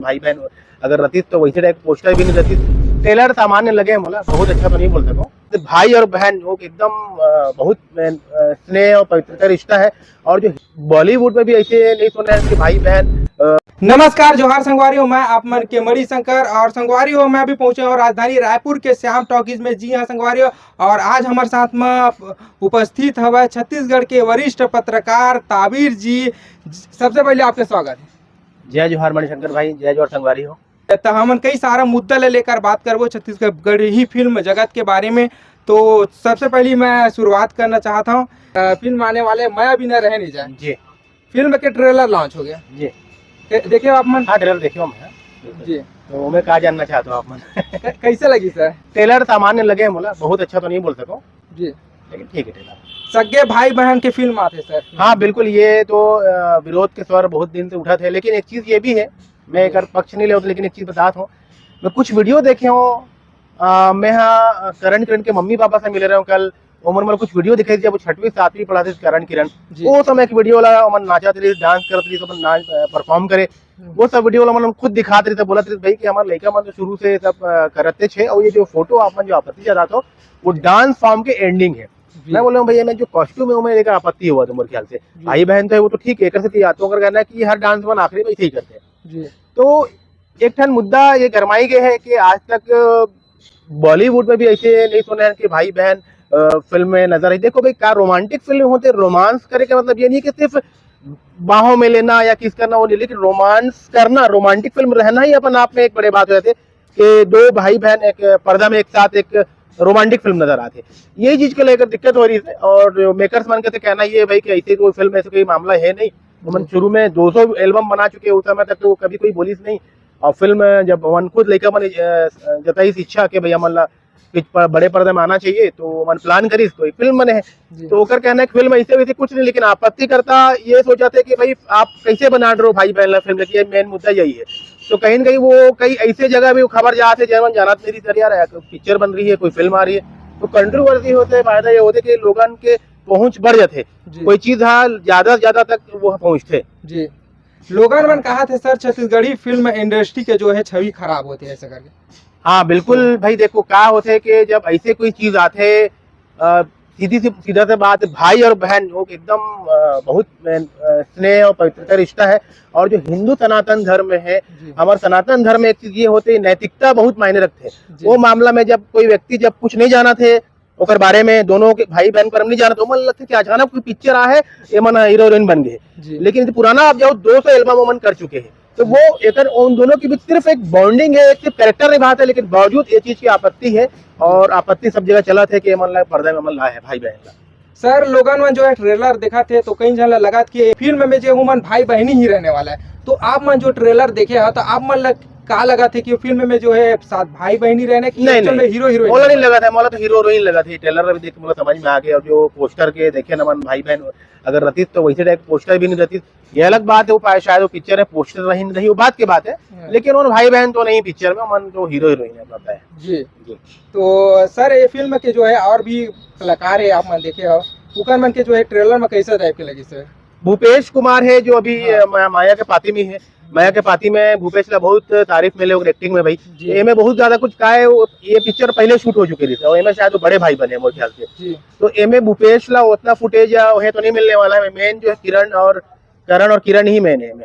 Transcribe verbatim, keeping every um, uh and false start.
भाई बहन अगर रहती तो वैसे टाइप पोस्टर भी नहीं रहती। ट्रेलर सामान्य लगे हैं, बोला बहुत अच्छा तो नहीं बोल सको। भाई और बहन वो एकदम अ, बहुत अ, स्नेह और पवित्रता रिश्ता है। और जो बॉलीवुड में भी ऐसे नहीं सुना है कि भाई बहन अ, नमस्कार, जोहार संगवारी हो, मैं आप मन के मणि शंकर। और संगवारी हो, मैं अभी पहुंचे हूँ राजधानी रायपुर के श्याम टॉकीज में। जी हाँ संगवारी हो, और आज हमारे साथ में उपस्थित हवै छत्तीसगढ़ के वरिष्ठ पत्रकार ताबीर जी। सबसे पहले आपके स्वागत है। जय जोहार मणिशंकर भाई, जय जोहार संगवारी हो। तो हमन कई सारा मुद्दा ले लेकर बात करबो छत्तीसगढ़ी फिल्म जगत के बारे में। तो सबसे पहली मैं शुरुआत करना चाहता हूँ, अ, फिल्म आने वाले मैं अभी न रह नहीं जाए। जी। फिल्म के ट्रेलर लॉन्च हो गया। जी। दे-, देखे हो आप मन? हाँ, ट्रेलर देखे हो मैं। जी। तो मैं कहा जानना चाहता हूँ आप मन? क-, कैसे लगी सर? ट्रेलर सामान्य लगे हैं, बोला बहुत अच्छा तो नहीं बोल सको। जी। लेकिन ठीक है ट्रेलर। सगे भाई बहन के फिल्म आते सर। हाँ बिल्कुल, ये तो अ, विरोध के स्वर बहुत दिन से उठा थे, लेकिन एक चीज ये भी है, मैं एक पक्ष नहीं ले, लेकिन एक चीज बतात हूँ। मैं कुछ वीडियो देखे हूँ, अ, मैं हाँ करण किरण के मम्मी पापा से मिले रहे हूँ कल। ओमन मोला कुछ वीडियो दिखाई दिया, वो छठवीं सातवीं पढ़ाते थे करण किरण। जी। वो समय एक वीडियो ला ओमन नाचत रही, डांस करत रही, ओमन नाच परफॉर्म करे। हम्म। वो सब वीडियो ला मन खुद दिखात रही, बोलत रही भाई कि हमारे लड़का मन तो शुरू से सब अ, करते छे। और ये जो फोटो आप मन जो आपत्ति जतात हो, वो डांस फॉर्म के एंडिंग है। जी। मैं बोल रहा हूँ भैया, मैं जो कॉस्ट्यूम है वो मैं लेकर आपत्ति हुआ तुम्हारे ख्याल से। जी। भाई बहन तो है, वो तो ठीक है, कर सकती है। तो अगर कहना है कि हर डांस मन आखिरी में ऐसे ही करते हैं। जी। तो एक ठन मुद्दा ये गरमाई गए है कि आज तक बॉलीवुड में भी ऐसे नहीं सुने हैं कि भाई बहन अ, फिल्म में नजर आई। देखो भाई, का रोमांटिक फिल्म होते, रोमांस करे का मतलब ये नहीं कि सिर्फ बाहों में लेना या किस करना, वो नहीं, लेकिन रोमांस करना, रोमांटिक फिल्म रहना ही अपन आप में एक बड़े बात हो जाते कि दो भाई बहन एक पर्दा में एक साथ एक रोमांटिक फिल्म नजर आते। यही चीज को लेकर दिक्कत हो रही है। और मेकर्स मन के तो कहना ये है भाई कि ऐसे कोई फिल्म, ऐसे कोई मामला है नहीं। तो मन शुरू में दो सौ एल्बम बना चुके हैं, उस समय तक तो कभी कोई बोलिस नहीं। और फिल्म जब मन खुद लेकर मन अ, जताई इच्छा कि भैया मन ला पिच-, प-, बड़े पर्दे में आना चाहिए, तो मन प्लान करिस तो एक फिल्म बने है। जी। तो ओकर कहना है कि फिल्म ऐसे वैसे कुछ नहीं, लेकिन आपत्तिकर्ता ये सोचत हे कि भाई आप कैसे बना रहे हो भाई बहन ला फिल्म, लेकिन ये मेन मुद्दा यही है। तो कहीं ना कहीं वो कई ऐसे जगह भी खबर जात हे, जहाँ जानत नहीं रही, "सर यार, पिक्चर बन रही है, कोई फिल्म आ रही है।" तो कंट्रोवर्सी होते, फायदा ये होते कि लोगन के पहुंच बढ़ जाते, जी। कोई चीज हा ज्यादा से ज्यादा तक वो पहुंचते। जी। लोगन मन कहा थे सर, छत्तीसगढ़ी फिल्म इंडस्ट्री के जो है छवि खराब होते हैं ऐसा करके। हाँ बिल्कुल भाई, देखो का होते कि जब ऐसे कोई चीज आते, अ, सीधी सी सीधा सा बात, भाई और बहन वो एकदम अ, बहुत अ, स्नेह और पवित्रता रिश्ता है। और जो हिंदू सनातन धर्म है, जी। हमारे सनातन धर्म में एक चीज ये होते है, नैतिकता बहुत मायने रखते हैं। जी। वो मामला में जब कोई व्यक्ति जब कुछ नहीं जाना थे ओकर बारे में, दोनों के भाई बहन पर हम नहीं जानत, ओमन लगथे कि अचानक कोई पिक्चर आ है, ये मन हीरो हीरोइन बन गए। जी। लेकिन यदि पुराना आप जाओ, दो सौ एल्बम ओमन कर चुके हैं, तो वो एकर उन दोनों के बीच सिर्फ एक बॉन्डिंग है, एक सिर्फ कैरेक्टर निभाते हैं, लेकिन बावजूद ये चीज की आपत्ति है। और आपत्ति सब जगह चलत है कि एमन ला पर्दा में एमन ला है भाई बहन ला। सर, लोगन मन जो है ट्रेलर देखा थे तो कई झन ला लगा कि फिल्म में जो उमन भाई बहनी ही रहने वाला है, तो आप मन जो ट्रेलर देखे हो तो आप मन ला का लगा थे कि फिल्म में जो है साथ भाई बहनी रहने की नहीं, actual नहीं। में हीरो हीरोइन मोला नहीं लगा था, मोला तो हीरो हीरोइन लगा थी। ट्रेलर अभी देख के मोला समझ में आ गया, और जो पोस्टर के देखे ना मन भाई बहन अगर रहती तो वैसे टाइप पोस्टर भी नहीं रहती। ये अलग बात है, वो पा-, शायद वो पिक्चर है, पोस्टर रही नहीं रही, वो बात की बात है। हाँ। लेकिन उन भाई बहन तो नहीं पिक्चर में, मन तो हीरो हीरोइन है, पता है। जी। जी। तो सर, ये फिल्म के जो है और भी कलाकार है, आप मन देखे हो, उकर मन के जो है ट्रेलर में कैसा टाइप के लगी सर? भूपेश कुमार है जो अभी, हाँ। अ, मा-, माया के पाती में है। माया के पाती में भूपेश ला बहुत तारीफ मिले ओकर एक्टिंग में भाई। जी। एमे बहुत ज्यादा कुछ का है, वो, ये पिक्चर पहले शूट हो चुकी थी और एमे शायद वो बड़े भाई बने मोर ख्याल से। जी। तो एमे भूपेश ला उतना फुटेज या है तो नहीं मिलने वाला है। मेन जो है किरण और, करण और किरण ही मेन है एमे।